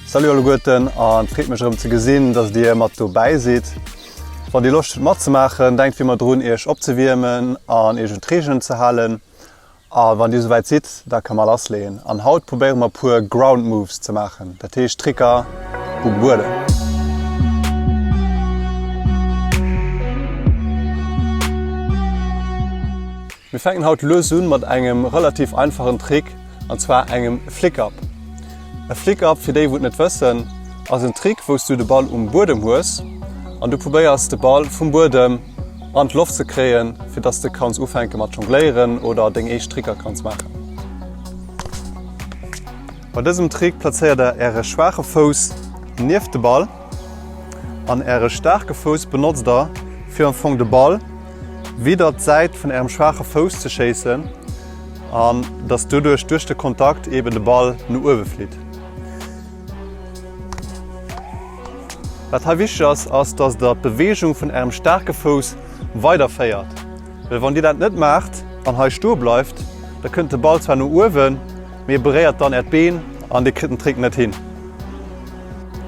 Salut alleguerten an et freet mech erëm ze gesinn, dass dir mat dobäi sidd. Wann dir Loscht hutt matzemaachen, denkt wéi ëmmer drun iech opzewiermen an iech un d'Reegelen ze halen. A wann dir souwäit sidd, da ka mer lassleeën. An haut probéiere mer puer Ground Moves ze maachen, dat heescht Tricker um Buedem. Mir fänken haut lues un mat engem relativ einfachen Trick, an zwar engem Flick-Up. E Flick-Up, fir déi wou et net wëssen, ass en Trick wou s du de Ball um Buedem hues an du probéiers de Ball vum Buedem an d'Loft ze kréien, fir dass de kanns ufänke mat jongléieren oder deng eescht Tricker kanns maachen. Bei dësem Trick plazéiert der äre schwaache Fouss nieft de Ball an äre staarke Fouss benotzt der fir am Fong de Ball widder d'Säit vun ärem schwaache Fouss ze schéissen an dass doduerch duerch de Kontakt eben de Ball no uewe flitt. Wat hei wichteg ass, ass dass der d'Beweegung vun ärem staarke Fouss weiderféiert. Well wann dir dat net maacht an hei stoe bleift, da kënnt de Ball zwar no uewen, mee e beréiert dann äert Been an dir kritt den Trick net hin.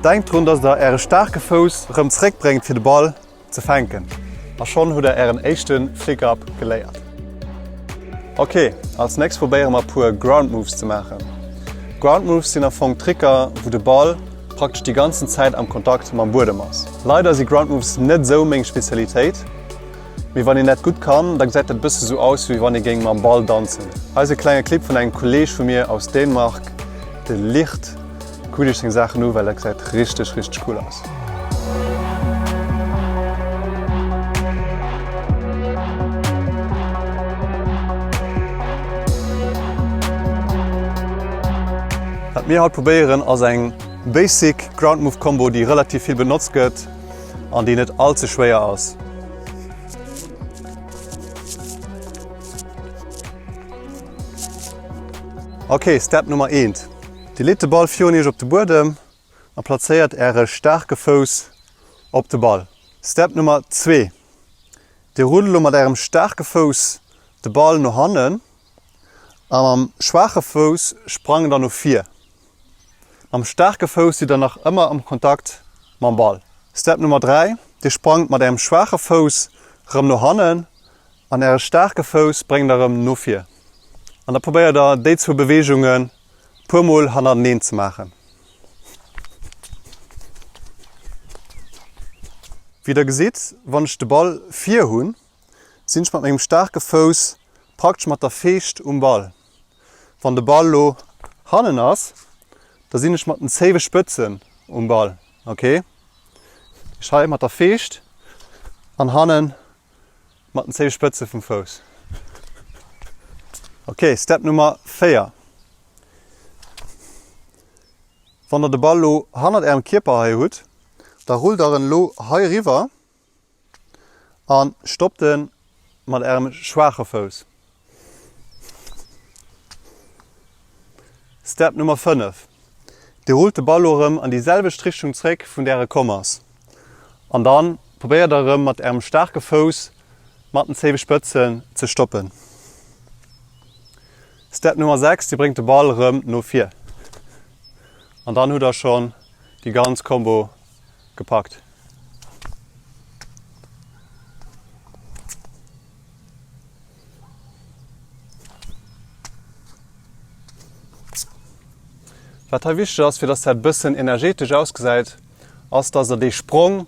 Denkt drun, dass der äre staarke Fouss rëm zréckbréngt fir de Ball ze fänken. A schonn hutt der ären éischte Flick-Up geléiert. Ok, als nächst probéiere mer puer Ground Moves ze maachen. Ground Moves sinn am Fong Tricker wou de Ball praktesch déi ganzen Zäit am Kontakt mam Buedem ass. Leider si Ground Moves net esou meng Spezialitéit, mee wann een dat gutt kann, da gesäit dat bësse sou aus wéi wann ee géing mam Ball danzen. Hei ass e klenge Clip vun engem Kolleeg vu mir aus Dänemark, de Licht. Kuckt iech seng Saachen u well dat gesäit richteg richteg cool aus. Wat mir haut probéieren ass eng basic Ground Move Combo déi relativ vill benotzt gëtt an déi net all ze schwéier ass. Ok, Step Nummer 1. Dir leet de Ball virun iech op de Buedem a plazéiert äre staarke Fouss op de Ball. Step Nummer 2, Dir rullt elo mat ärem staarke Fouss de Ball no hannen a mam schwaache Fouss sprangt der no vir. Mam staarke Fouss sidd der nach ëmmer am Kontakt mam Ball. Step Nummer 3, Dir sprangt mat ärem schwaache Fouss rëm no hannen An äre staarke Fouss bréngt der erëm no vir. An da probéiert der déi zwou Beweegungen puer mol hannerteneen ze maachen. Wéi der gesitt, wann ech de Ball vir hunn, sinn ech mat mengem staarke Fouss praktesch mat der Feescht um Ball. Wann de Ball lo hannen ass, da sinn ech mat den zéiwe Spëtzen um Ball. Ok, ech hei mat der Feescht an hannen Mat den zwéi Spëtze vum Fouss. Ok, Step Nummer 4. Wann der de Ball lo hannert ärem Kierper hei hutt, da rullt der en lo hei eriwwer an stoppt en mat ärem schwaache Fouss. Step Nummer 5, Dir rullt de Ball lo erëm an déi selwecht Richtung zréck vun där e komm ass an dann probéiert der erëm mat ärem staarke Fouss mat den zéiwe Spëtzen ze stoppen. Step Nummer 6, Dir bréngt de Ball erëm no vir an dann hutt der schonn déi ganz Combo gepackt. Wat hei wichteg ass, fir dass dat bëssen energetesch ausgesäit, ass dass der dee Sprong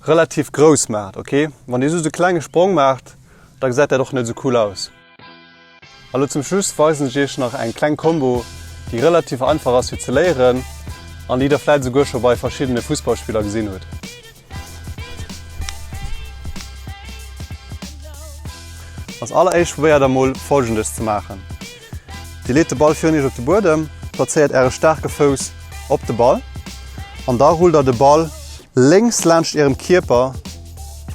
relativ grouss maacht, ok? Wann dir just e klenge Sprong maacht, da gesäit dat och net esou cool aus. A lo zum Schluss weisen ech iech nach eng kleng Combo, déi relativ einfach ass fir ze léieren an déi der vläit esouguer scho bei verschiddene Fussballspiller gesinn hutt. Als alleréischt probéiert der mol folgendes ze maachen. Dir leet de Ball virun iech op de Buedem, plazéiert äre staarke Fouss op de Ball an da rullt der de Ball lénks laanscht ärem Kierper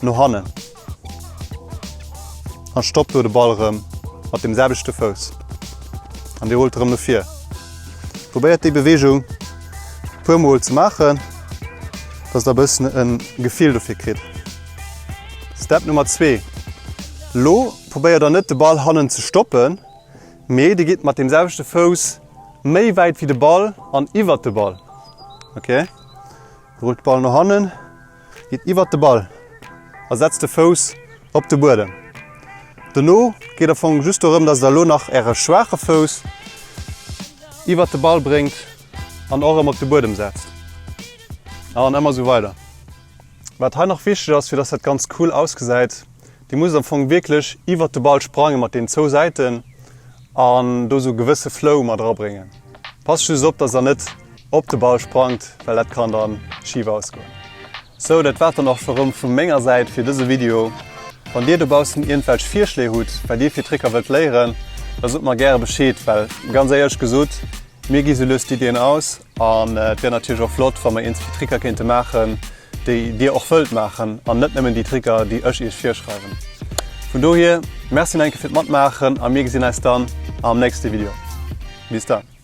no hannen an stoppt do de Ball erëm mat dem selwechte Fouss an dir rullt erëm no vir. Probéiert déi Beweegung puer mol ze maachen, dass der e bëssen e Gefill dofir kritt. Step Nummer 2, Lo probéiert der net de Ball hannen ze stoppen, mee dir gitt mat deem selwechte Fouss méi wäit wéi de Ball an iwwert de Ball. Ok, rullt de Ball no hannen, gitt iwwert de Ball a setzt de Fouss op de Buedem. Dono geet am Fong just dorëm, dass der elo nach äre schwaache Fouss iwwert de Ball bréngt an och erëm op de Buedem setzt. An ëmmer esou weider. Wat hei nach wichteg ass, fir dass dat ganz cool ausgesäit, Dir musst am Fong wierklech iwwert de Ball sprange mat den zwou Säiten an do sou gewësse Flow mat erabréngen. Passt just op, dass der net op de Ball sprangt, well dat kann dann schif ausgoen. Sou, dat war et dann och scho rëm vu menger Säit fir dëse Video. Wann dir dobaussen iergendwelch Virschléi hutt, wat dir fir Tricker wëllt léieren, da sot mer gäre Bescheed, well ganz éierlech gesot, mir gi sou lues d'Iddien aus an et wär natierlech och flott, wa mer iergendwéi Tricker kéinte maachen, déi dir och wëllt maachen an net nëmmen déi Tricker, déi ech iech virschreiwen. Vun dohier, Merci nach eng Kéier fir d'Matmaachen a mir gesinn eis dann am nächste Video. Bis dann!